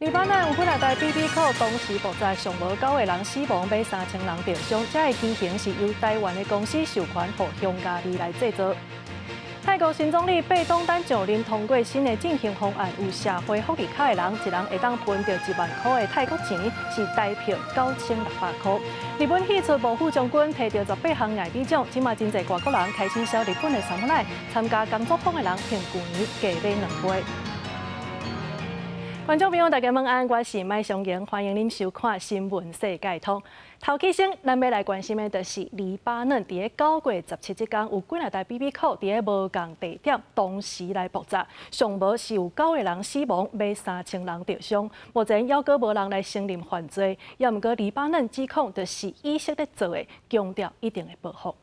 黎巴嫩有幾若台 BB 扣同時爆炸，上無九個人死亡，欲3000人著傷。這个機型是由台灣的公司授權予匈牙利來製造。泰國新總理貝東丹上任通過新的振興方案，有社會福利卡的人，一人會當分著1萬箍的泰國錢，是台幣9600箍。日本戲出幕府將軍提著18項艾美獎，這馬真濟外國人開始銷日本的サムライ，參加工作坊的人比舊年加買2倍。觀眾朋友，大家晚安，我是麥松瑩，歡迎恁收看《新聞世界通》。頭起先，咱欲來關心的就是黎巴嫩，佇咧9月17這工，有幾若台 BB 扣佇咧無仝地點同時來爆炸，上無是有九個人死亡，欲3000人著傷。目前猶閣無人來承認犯罪，也毋過黎巴嫩指控就是以色列做的，強調一定會報復。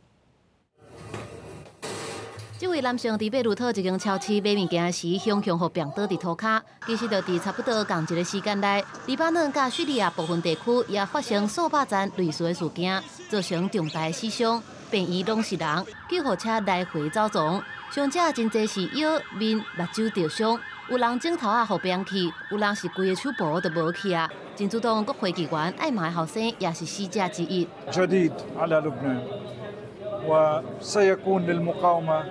這位男性佇貝魯特一間超市買物件時，雄雄予拚倒佇塗跤。其實就佇差不多仝一个時間內，黎巴嫩佮敘利亞部分地區也發生數百宗類似的事件，造成重大的死傷。病院攏是人，救護車來回走傱，傷者真濟是腰、面、目睭著傷，有人指頭仔予拚去，有人是規个手部都無去啊。真主黨國會議員艾瑪的後生也是死者之一。 جديد على لبنان وسيكون للمقاومة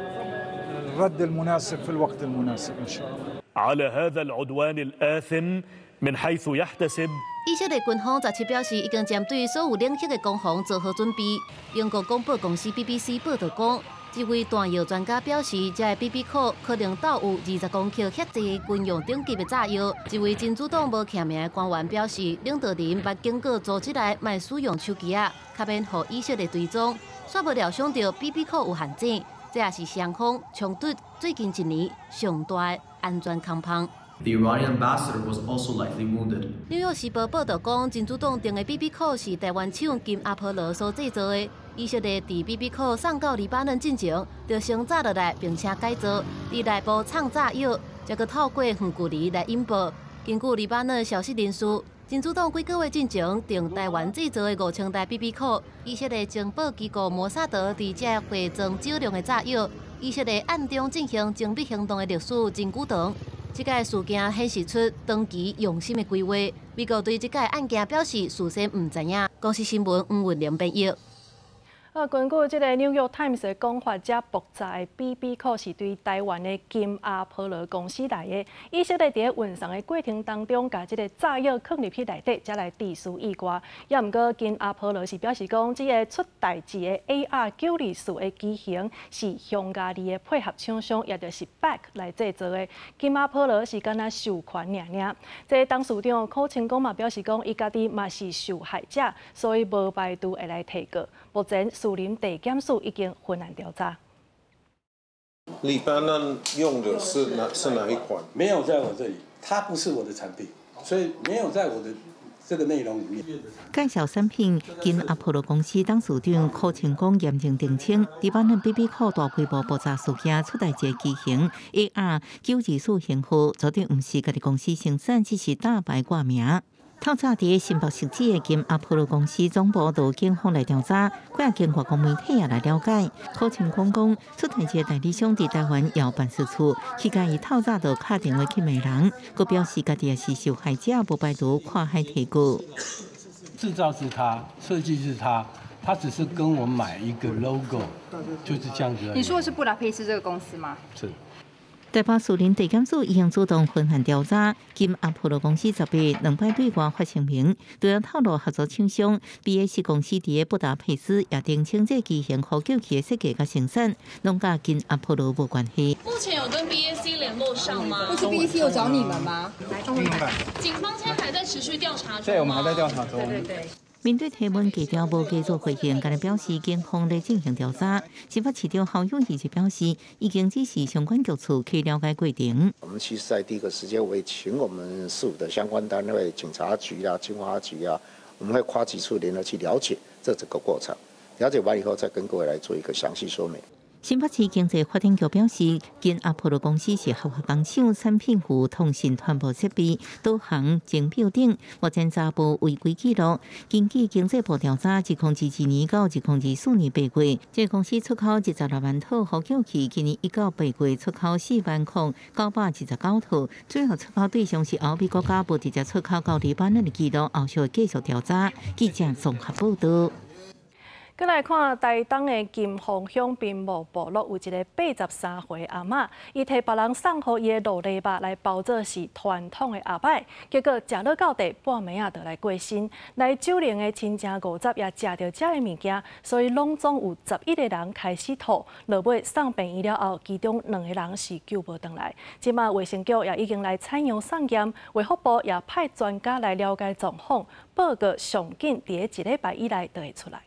الرد المناسب في الوقت المناسب إن شاء الله. على هذا العدوان الآثم من حيث يحتسب 以色列軍方17表示，已經針對所有領域的攻防做好準備。英國廣播公司 BBC 報導講，一位彈藥專家表示，這个 BB 扣可能兜有20公克遐濟軍用等級的炸藥。一位真主黨無記名的官員表示，領導人捌警告組織內莫使用手機仔，較免予以色列追蹤。煞無料想著 BB 扣有陷阱，這也是雙方衝突最近一年上大的安全空縫。 The Iranian ambassador was also lightly wounded. 紐約時報報導講，真主黨訂的 BB 扣是台灣廠金阿波羅所製造的。以色列佇 BB 扣送到黎巴嫩進前，就先炸落來，並且改造，佇內部藏炸藥，才閣透過遠距離來引爆。根據黎巴嫩消息人士，真主黨幾個月進前訂台灣製造的5000台 BB 扣，以色列情報機構摩薩德佇這會裝少量的炸藥。以色列暗中進行精密行動的歷史真久長。這个事件顯示出長期用心的規劃。美國對這个案件表示事先毋知影。公視新聞黃文玲編譯。啊，根據這个《紐約 Times》的講法，這爆炸的 BB 扣是對台灣的金阿波羅公司來的。以色列佇咧運送的過程當中，共這个炸藥囥入去內底，才來致死意外。也毋過金阿波羅是表示講，這个出代誌的 AR 924的機型是匈牙利的配合廠商，也就是 BAC 來製造的。金阿波羅是干焦授權爾爾。這个董事長柯清光嘛表示講，伊家己嘛是受害者，所以無排除會來提告。目前士林地檢署已經分案調查。黎巴嫩用的是哪一款？沒有在我這裡，它不是我的產品，所以沒有在我的這個內容裡面。介紹產品，金阿波羅公司董事長柯清光嚴正澄清，黎巴嫩 BB 扣大規模爆炸事件出代誌機型 AR 924型號，絕對毋是家己公司生產，只是大牌掛名。透早佇新北市的金阿波羅公司總部到警方來調查，幾仔間外國媒體也來了解。柯清光講，出代誌代理商佇台灣有辦事處，去共伊透早就敲電話去罵人，閣表示家己也是受害者，無排除跨海提告。製造是他，設計是他，他只是跟我買一個 logo，就是這樣子。你說的是布達佩斯這個公司嗎？是。台北士林地檢署已經主動分案調查，金阿波羅公司18兩擺對外發聲明，除了透露合作廠商 BAC 公司佇布達佩斯也澄清這機型呼叫器的設計佮生產，攏佮金阿波羅無關係。目前有跟 BAC 聯絡上嗎？或是 BAC 有找你們嗎？警方現在還在持續調查中。對，我們還在調查中。對對對。面對提問，低調無加做回應，干焦表示警方咧進行調查。新北市長侯友宜就表示，已經指示相關局處去了解過程。我們其實在第一個時間，會請我們市府的相關單位、警察局啊、經發局啊，我們會跨幾處聯合去了解這整個過程。了解完以後，再跟各位來做一個詳細說明。新北市經濟發展局表示，金阿婆羅公司是合法工廠，產品有通訊傳播設備、導航、鐘錶等，目前查無違規記錄。根據經濟部調查，2022年到2024年8月，這個公司出口26萬套呼叫器，今年1到8月出口40,929套，主要出口對象是歐美國家，無直接出口到黎巴嫩的記錄，後續會繼續調查。記者綜合報道。閣來看台東的金峰鄉濱茂部落有一个83歲阿嬤，伊提別人送予伊的蘆梨肉來包做是傳統的阿擺，結果食落到底半暝仔就來過身。來守靈的親情50也食著這个物件，所以攏總有11個人開始吐，落尾送病院了後，其中兩個人是救無轉來。這馬衛生局也已經來採樣送檢，衛福部也派專家來了解狀況，報告上緊佇一禮拜以內就會出來。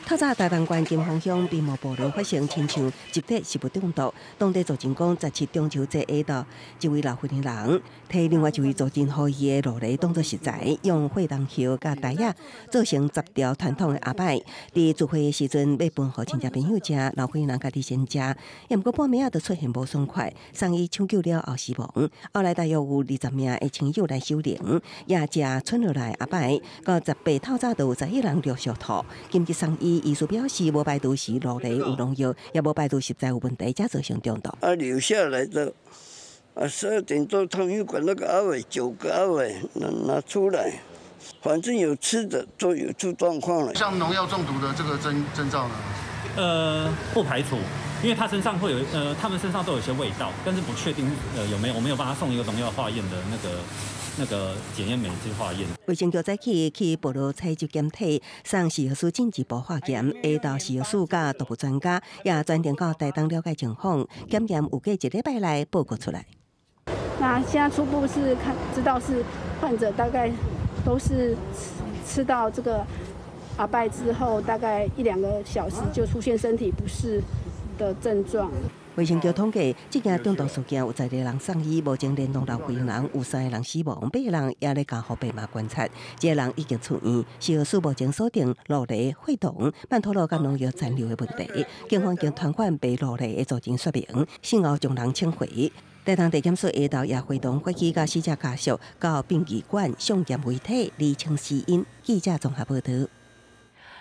透早台東縣金峰鄉濱茂部落發生親像集體食物中毒，當地族人講，17中秋節下晝，一位老婦人提另外一位族人予伊的蘆梨當作食材，用血桐葉佮袋仔做成10條傳統的阿擺。佇聚會的時陣欲分予親戚朋友食，老婦人家己先食，也毋過半暝仔就出現無爽快，送醫搶救了後死亡。後來大約有20名的親友來守靈，也食剩落來阿擺，到18透早就有11人陸續吐，緊急送醫。醫師表示，無排除是蘆梨有農藥，也無排除食材有問題，才造成中毒。啊，留下來的啊，12點多湯玉館那個阿偉9個阿偉拿出來，反正有吃的都有出狀況了。像農藥中毒的這個徵兆呢？不排除，因為他身上會有，他們身上都有一些味道，但是不確定，有沒有，我沒有幫他送一個農藥化驗的那個檢驗酶去化驗。衛生局早起去部落採集檢體，送食藥署進一步化驗。下晝食藥署佮毒物專家也專程到台東了解情況，檢驗預計一禮拜內報告出來。那現在初步是看知道是患者大概都是吃到這個阿拜之後，大概一兩個小時就出現身體不適的症狀。衛生局統計，這件中毒事件有12個人送醫，目前連同老婦人有三個人死亡，八個人也咧加護病房觀察。這個人已經出院。食藥署目前鎖定蘆梨、血桐、曼陀羅佮農藥殘留的問題，警方已經傳喚賣蘆梨的族人說明，事後將人請回。台東地檢署下晝也會同法醫佮死者家屬到殯儀館送驗遺體，釐清死因。記者綜合報道。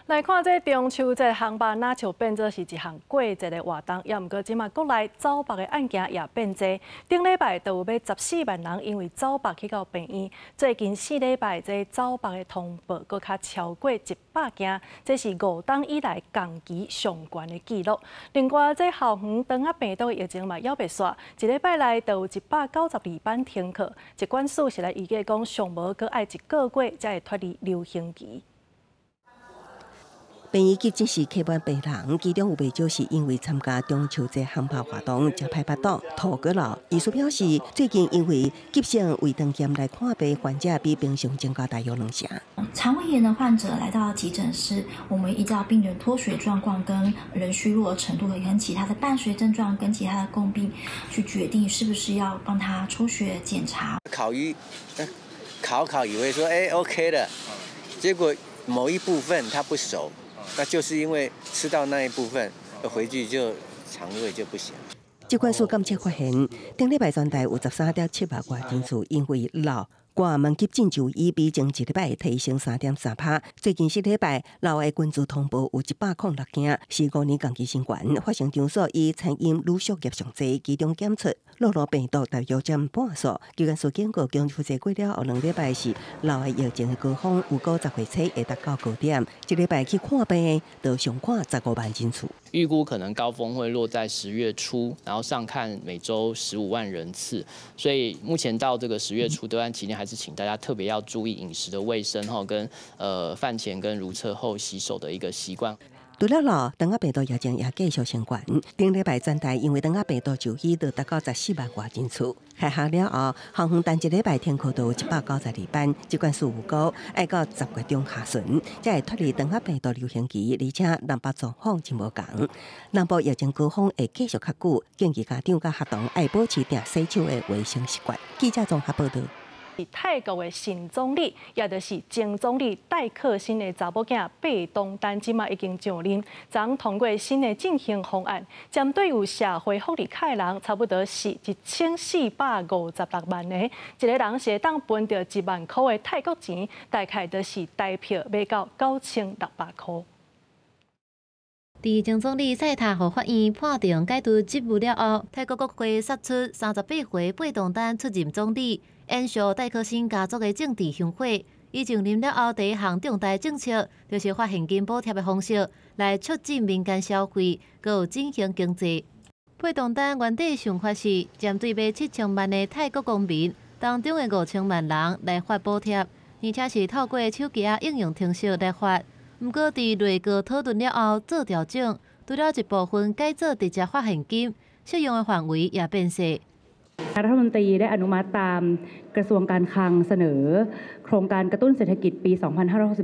來看這中秋節烘肉，若像變做是一項過節的活動，也毋過這馬國內走腹的案件也變濟。頂禮拜就有欲14萬人因為走腹去到病院。最近4禮拜，這走腹的通報閣較超過100件，這是5冬以來同期上懸的紀錄。另外，這校園腸仔病毒的疫情嘛猶未煞，一禮拜內就有192班停課。疾管署是來預計講，上無閣愛一個月才會脫離流行期。病院急診室客滿病人，其中有袂少是因為參加中秋節烘肉活動，食歹腹肚吐過了。醫師表示，最近因為急性胃腸炎來看病患者比平常增加大約兩成。腸胃炎的患者來到急診室，我們依照病人脫水狀況、跟人虛弱的程度，跟其他的伴隨症狀、跟其他的共病，去決定是不是要幫他抽血檢查。烤魚，烤烤以為說OK 了，結果某一部分它不熟。那就是因為吃到那一部分，回去就腸胃就不行。疾管署監測發現，頂禮拜全台有13.7萬外人次因為痨掛門急診就醫，比前一禮拜提升3.3%。最近4禮拜，痨的群聚通報有106件，是5年同期新懸。發生場所以餐飲滷食業上濟，其中檢出諾如病毒大約佔半數。疾管署警告，中秋節過了後2禮拜是痨的疫情的高峰，預估10月初會達到高點。一禮拜去看病的，就上看15萬人次。預估可能高峰會落在10月初，然後上看每週15萬人次。所以目前到這個10月初這段期間，還是請大家特別要注意飲食的衛生哈，跟飯前跟如廁後洗手的一個習慣。除了痨，腸仔病毒疫情也繼續升懸。頂禮拜全台因為腸仔病毒就醫，就達到14萬外人次。開學了後，校園單一禮拜停課就有192班。疾管署預估，愛到10月中下旬，才會脫離腸仔病毒流行期，而且南北狀況真無仝。南部疫情高峰會繼續較久，建議家長佮學童愛保持定洗手的衛生習慣。記者綜合報道。泰國的新總理，也就是前總理戴克辛的查某囝貝東丹，這馬已經上任，將通過新的振興方案，針對有社會福利卡的人，差不多是1456萬個，一個人是會當分著1萬箍的泰國錢，大概就是台票買到9600箍。佇前總理賽塔予法院判定解除職務了後，泰國國會殺出38歲貝東丹出任總理，延續戴克辛家族的政治香火。伊上任了後，第一項重大政策就是發現金補貼的方式來促進民間消費，閣有振興經濟。貝東丹原底想法是針對欲7000萬的泰國公民當中的5000萬人來發補貼，而且是透過手機仔應用程式來發。毋過，佇內閣討論了後做調整，除了一部分改做直接發現金，適用的範圍也變細。 รัฐมนตรีได้อนุมัติตามกระทรวงการคลังเสนอโครงการกระตุ้นเศรษฐกิจปี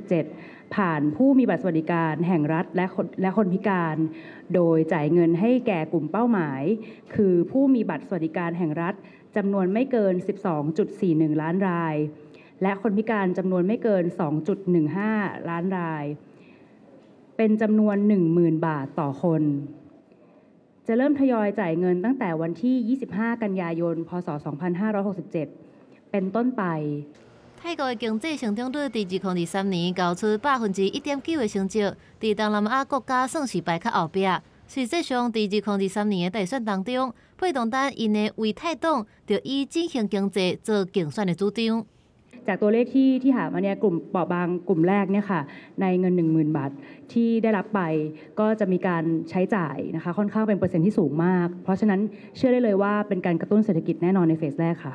2567 ผ่านผู้มีบัตรสวัสดิการแห่งรัฐและคนพิการ โดยจ่ายเงินให้แก่กลุ่มเป้าหมาย คือผู้มีบัตรสวัสดิการแห่งรัฐจำนวนไม่เกิน 12.41 ล้านราย และคนพิการจำนวนไม่เกิน 2.15 ล้านราย เป็นจำนวน 10,000 บาทต่อคน จะเริ่มทยอยจ่ายเงินตั้งแต่วันที่ 25 กันยายน พศ 2567 เป็นต้นไป 泰國的經濟成長率佇2023年交出1.9%的成績，佇東南亞國家算是排較後壁。實際上，佇2023年的大選當中，貝東丹𪜶的為泰黨就以振興經濟做競選的主張。 จากตัวเลขที่หามาเนี่ยกลุ่มเปราะบางกลุ่มแรกเนี่ยค่ะในเงิน 10,000 บาทที่ได้รับไปก็จะมีการใช้จ่ายนะคะค่อนข้างเป็นเปอร์เซ็นต์ที่สูงมาก เพราะฉะนั้นเชื่อได้เลยว่าเป็นการกระตุ้นเศรษฐกิจแน่นอนในเฟสแรกค่ะ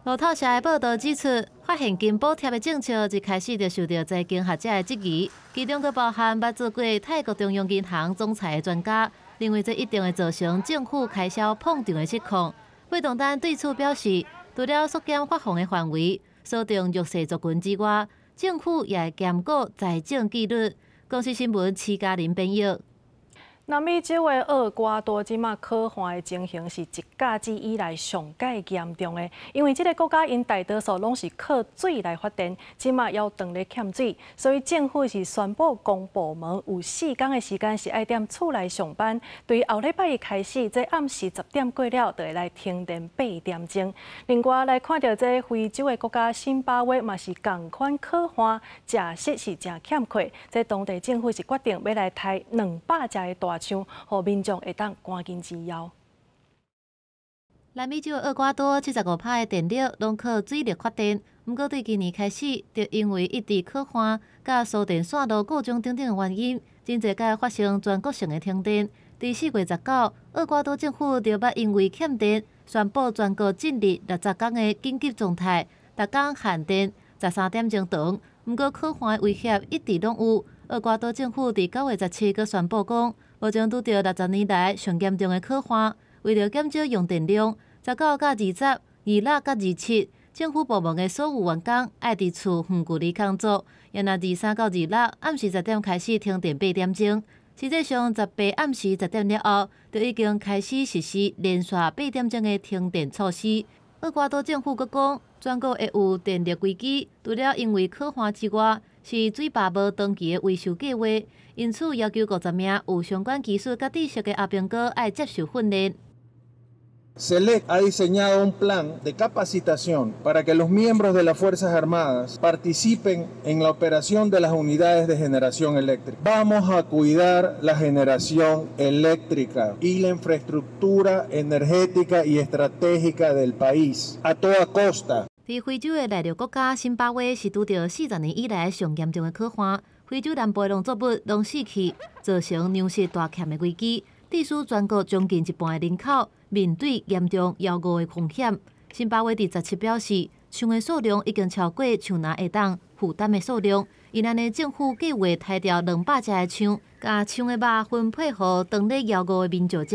路透社的報導指出，發現金補貼的政策一開始就受著財經學者的質疑，其中閣包含捌做過泰國中央銀行總裁的專家，認為這一定會造成政府開銷膨脹的失控。貝東丹對此表示，除了縮減發放的範圍，鎖定弱勢族群之外，政府也會兼顧財政紀律。公視新聞徐嘉玲編譯。南美洲的厄瓜多這馬洘旱的情形是一甲子以來上蓋嚴重的，因為這个國家𪜶大多數攏是靠水來發電，這馬猶當咧欠水，所以政府是宣布公部門有4工的時間是愛踮厝內上班，對後禮拜一開始，這暗時10點過了就會來停電8點鐘。另外來看著這非洲的國家辛巴威嘛是仝款洘旱，食食是誠欠缺，這當地政府是決定欲來刣200隻的大象，予民眾會當趕緊飼枵。南美洲厄瓜多75%的電力攏靠水力發電，毋過對今年開始，就因為一直洘旱、佮輸電線路故障等等的原因，真濟擺發生全國性的停電。佇4月19，厄瓜多政府就捌因為欠電，宣布全國進入60工的緊急狀態，逐工限電13點鐘斷。毋過洘旱的威脅一直攏有。厄瓜多政府佇9月17閣宣布講，目前拄著60年來上嚴重的洘旱，為著減少用電量，19佮20、26佮27，政府部門的所有員工愛佇厝遠距離工作。若23到26暗時10點開始停電8點鐘，實際上18暗時10點了後，就已經開始實施連續8點鐘的停電措施。厄瓜多政府閣講，全國會有電力危機，除了因為洘旱之外，是水壩無長期的維修計劃，因此要求50名有相關技術佮知識的阿兵哥愛接受訓練。 SELEC ha diseñado un plan de capacitación para que los miembros de las Fuerzas Armadas participen en la operación de las unidades de generación eléctrica. Vamos a cuidar la generación eléctrica y la infraestructura energética y estratégica del país a toda costa. 佇非洲的內陸國家辛巴威是拄著40年以來上嚴重的洘旱，非洲南部的農作物攏死去，造成糧食大欠的危機，致使全國將近一半的人口面對嚴重枵餓的風險。辛巴威佇17表示，象的數量已經超過象若會當負擔的數量，𪜶按呢政府計劃刣掉200隻的象，共象的肉分配予當咧枵餓的民眾食。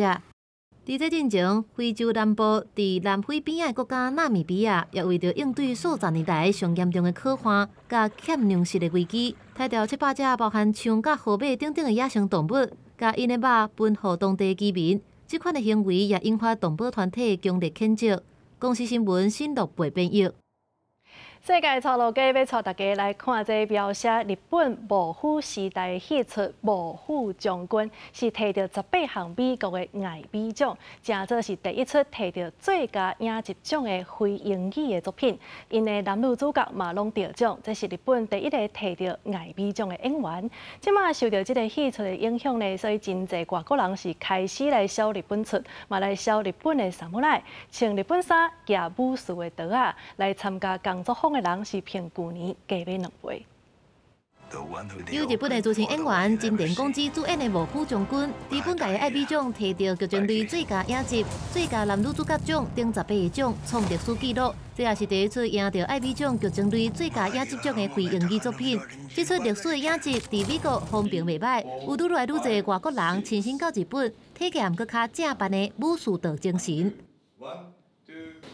佇這進前，非洲南部佇南非邊仔的國家納米比亞，也為著應對數十年來上嚴重的洘旱佮欠糧食的危機，刣掉700隻包含象佮河馬等等的野生動物，共𪜶的肉分予當地居民。這款的行為也引發動保團體強烈譴責。公視新聞新樂貝編譯。世界粗路街欲𤆬大家來看這描寫日本幕府時代戲出《幕府將軍》，是提著18項美國的艾美獎，誠做是第一齣提著最佳影集獎的非英語的作品。𪜶的男女主角嘛攏得獎，這是日本第一个提著艾美獎的演員。這馬受著這个戲出的影響呢，所以真濟外國人是開始來痟日本出，嘛來痟日本的侍，穿日本衫、舉武士的刀仔來參加工作坊的人是比舊年加買2倍。由日本的資深演員真田廣之主演的《幕府將軍》，佇本屆的艾美獎提著劇情類最佳影集、最佳男女主角獎等18個獎，創歷史紀錄。這也是第一齣贏著艾美獎劇情類最佳影集獎的非英語作品。這齣歷史的影集佇美國風評袂䆀，有愈來愈濟外國人親身到日本體驗閣較正版的武士道精神。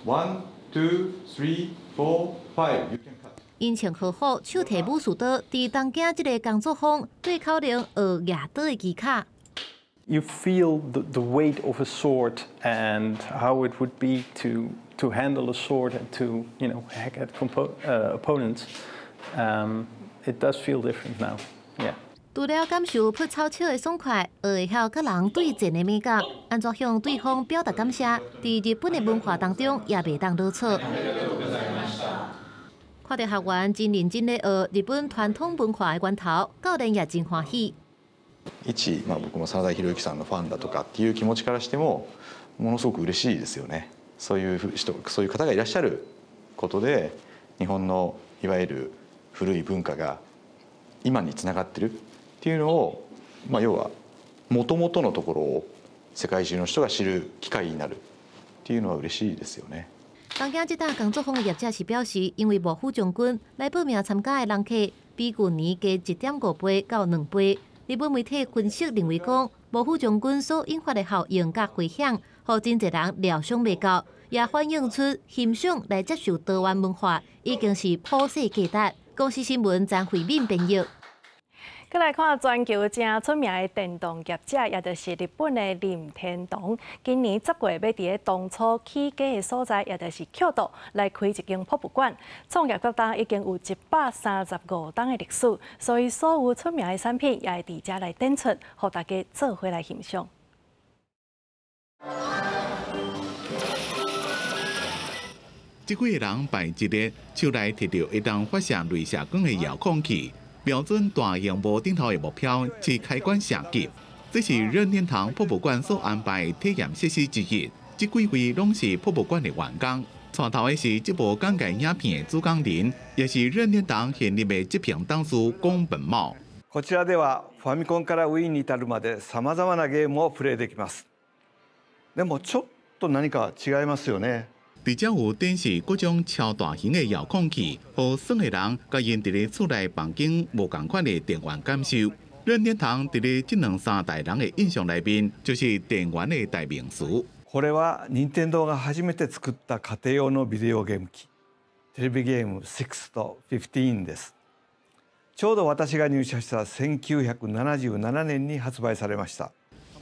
One, two, three, four, five. You can cut. 𪜶穿和服，手提武士刀，佇東京這个工作坊對口令學舉刀的技巧。 You feel the weight of a sword and how it would be to handle a sword and to hack at opponents. It does feel different now. Yeah. 除了感受捒草尺的爽快，學會曉佮人對戰的美感，按怎向對方表達感謝，佇日本的文化當中也袂當落錯。看著學員真認真咧學日本傳統文化的源頭，教練也真歡喜。一、まあ、僕も真田広之さんのファンだとかっていう気持ちからしてもものすごく嬉しいですよね。そういう人、そういう方がいらっしゃることで、日本のいわゆる古い文化が今につながってるっていうのを、まあ、要はもともとのところを世界中の人が知る機会になるっていうのは嬉しいですよね。東京這搭工作坊的業者是表示，因為幕府將軍來報名參加的人客比舊年加1.5倍到2倍。日本媒體分析認為講，幕府將軍所引發的效應佮迴響，予真濟人料想袂到，也反映出欣賞來接受多元文化已經是普世價值。公視新聞張慧敏編譯。閣來看全球誠出名的電動業者，也就是日本的任天堂，今年10月欲佇咧當初起家的所在，也就是京都，來開一間博物館。創業到今已經有135冬的歷史，所以所有出名的產品也會佇遮來展出，予大家做伙來欣賞。這幾個人排一列，手內提著會當發射鐳射光的遙控器。標準大螢幕頂頭的目標是開關射擊，這是任天堂博物館所安排的體驗設施之一。這幾位攏是博物館的員工，帶頭的是這部講解影片的主講人，也是任天堂現任的執行董事宮本茂。こちらではファミコンから Wii に至るまでさまざまなゲームをプレイできます。でもちょっと何か違いますよね。佇遮有展示各種超大型的遙控器，予耍的人佮𪜶佇咧厝內房間無仝款的電玩感受。任天堂佇咧這兩三代人的印象內面，就是電玩的代名詞。これは任天堂が初めて作った家庭用のビデオゲーム機、テレビゲーム6と15です。ちょうど私が入社した1977年に発売されました。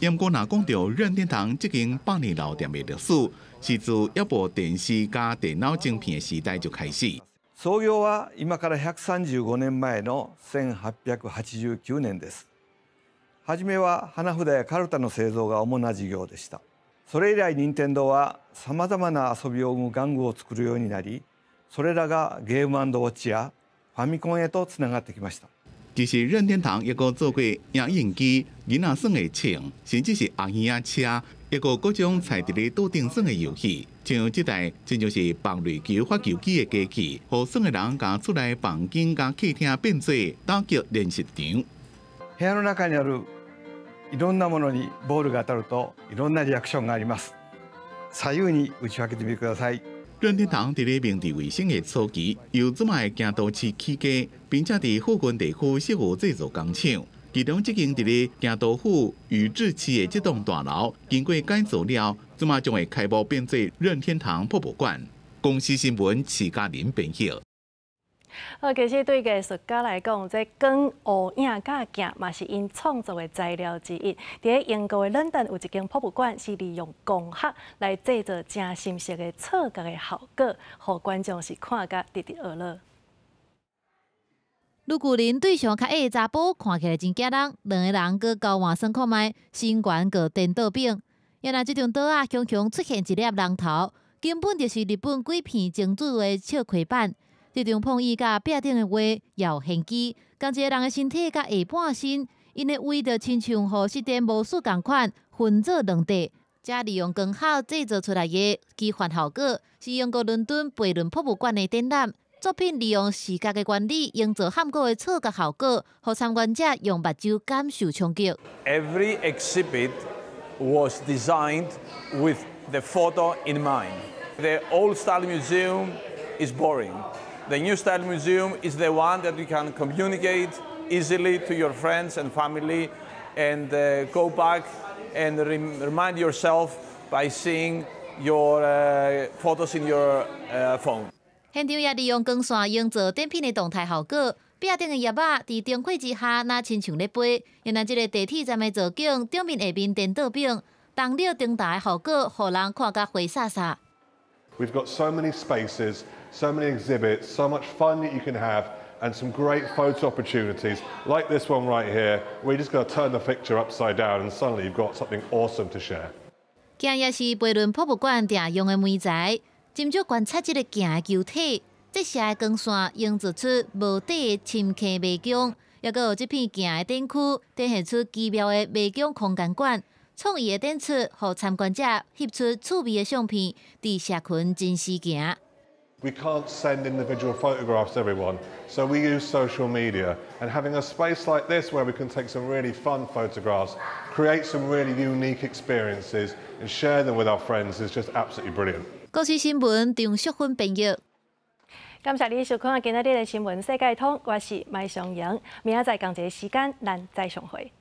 毋過，若講著任天堂這間百年老店的歷史，是自猶無電視佮電腦晶片的時代就開始。創業は今から135年前の1889年です。初めは花札やカルタの製造が主な事業でした。それ以来任天堂はさまざまな遊びを生む玩具を作るようになり、それらがゲームウォッチやファミコンへとつながってきました。其實任天堂猶閣做過影印機、囡仔耍的槍，甚至是紅耳仔車，抑閣各種踩佇咧桌頂耍的遊戲。像這台真像是棒壘球發球機的機器，予耍的人共厝內房間佮客廳變做打擊練習場。部屋の中にあるいろんなものにボールが当たるといろんなリアクションがあります。左右に打ち分けてみてください。任天堂佇咧明治維新的初期，由這擺的京都市起家，並且佇附近地區設有製造工廠。其中這間佇咧京都府宇治市的這棟大樓，經過改造了，這馬將會開幕變做任天堂博物館。公視新聞徐嘉玲編譯。好，其實對藝術家來講，這光、烏影佮鏡嘛是𪜶創作的材料之一。佇英國的倫敦有一間博物館，是利用光學來製造誠深色的錯覺的效果，予觀眾是看甲直直呵咾。盧舊林對上較矮的查埔看起來真驚人，兩个人閣交換算看覓，身懸閣顛倒反。原來這張桌仔雄雄出現一粒人頭，根本就是日本鬼片貞子的笑氣版。這張碰椅佮壁頂的畫有玄機，仝一个人的身體佮下半身，𪜶的位就親像予失電魔術仝款分做兩塊。這利用光學製造出來的奇幻效果，是英國倫敦貝倫博物館的展覽作品，利用視覺的原理，營造譀古的錯覺效果，予參觀者用目睭感受衝擊。 Every exhibit was designed with the photo in mind. The old style museum is boring. The new style museum is the one that you can communicate easily to your friends and family and go back and remind yourself by seeing your photos in your phone. 現場也利用光線營造展品的動態效果，壁頂的葉仔佇燈火之下，若親像咧飛。原來這个地鐵站的造景，頂面下面顛倒反，動力燈台的效果，予人看甲花灑灑。 We've got so many spaces, so many exhibits, so much fun that you can have, and some great photo opportunities, like this one right here, where you just got to turn the picture upside down and suddenly you've got something awesome to share. 鏡也是貝倫博物館定用的媒材，斟酌觀察這个鏡的球體，折射的光線營造出無底的深坑迷宮，抑閣有這片鏡的展區，展現出奇妙的迷宮空間館。創意的展出，予參觀者翕出趣味的相片，佇社群真實行。 We can't send individual photographs to everyone, so we use social media. And having a space like this where we can take some really fun photographs, create some really unique experiences, and share them with our friends is just absolutely brilliant. 國視新聞張淑芬編譯。感謝你收看今仔日的新聞世界通，我是麥尚瑩，明仔載仝一个時間，咱再相會。